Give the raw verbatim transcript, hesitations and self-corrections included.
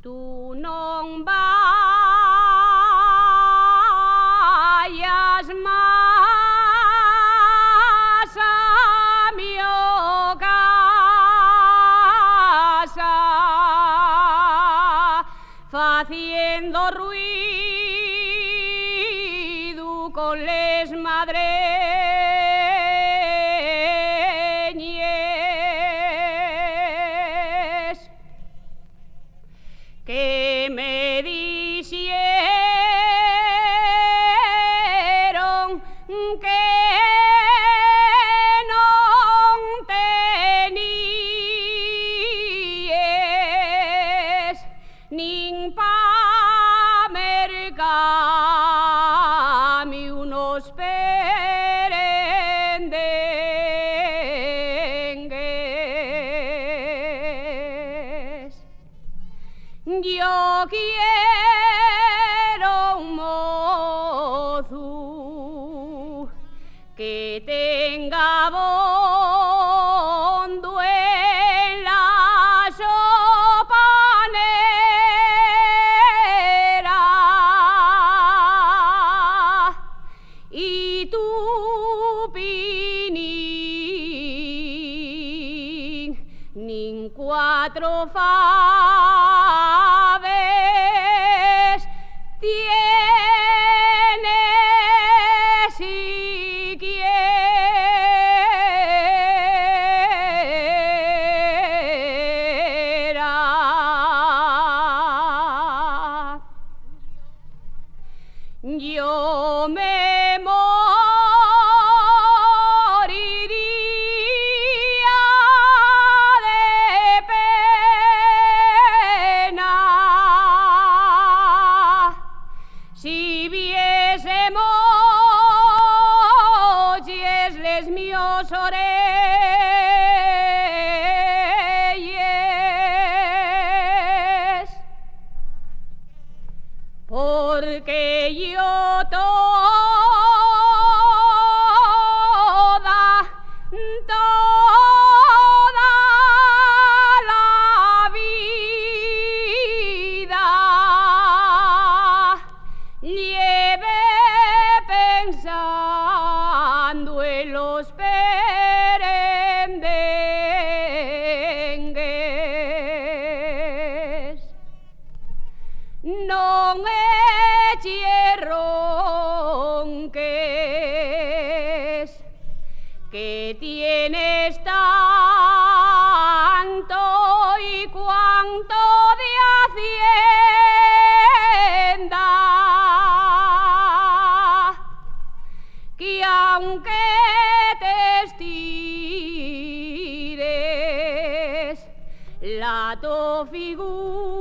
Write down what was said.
Tú non vayas más a mio casa faciendo ruidu con les madreñes. Que me dixeron que non teníes nin pa mercami unos perendengues. Yo quiero un mozu que tenga abondo en la sopanera. Y tú, Pinín, nin cuatro faves tienes siquiera. Yo me moriría de pena si viésemos les mios orelles. Porque yo toda, toda la vida llevé pensando en los perendengues. Non eches ronques, que tienes tanto y cuanto de hacienda, que aunque t'estires la to figura